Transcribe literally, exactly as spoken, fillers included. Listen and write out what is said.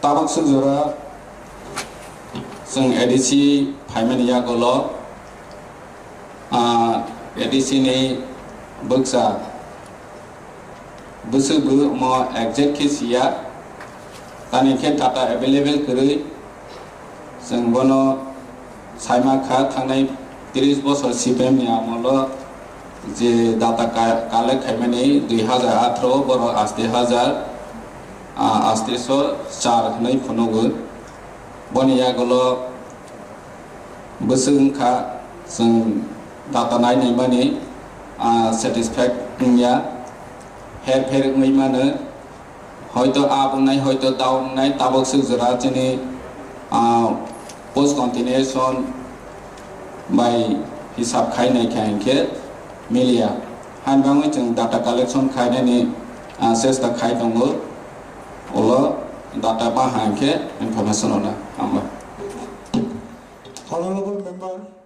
Tabuk swk jora chwng A D C phaimani yagulo, ah, A D C ni bwkcha bwswk bo omo exact khe siya, tani khe data available kwrwi chwng bono saima kha. Thangnai tris bosor C P M ni amolo je data ka-, collect khaimani dui hazar atharo, borok aste hazar, ah, aste so char hwnwi phunugo. Boni yagulo bwswk wngkha, chwng data nai naimani, ah, satisfied wngya, her pher wngwi mano. Hoito up wngnai, hoito down wngnai, tabuk swk jora chini, ah, post continuation bai hisab khai nai kha hinkhe miliya. Hain bangwi chwng data collection khainani, ah, chesta khai tongo. Ulo data baha hinkhe information rwna. Hambai. Honorable member.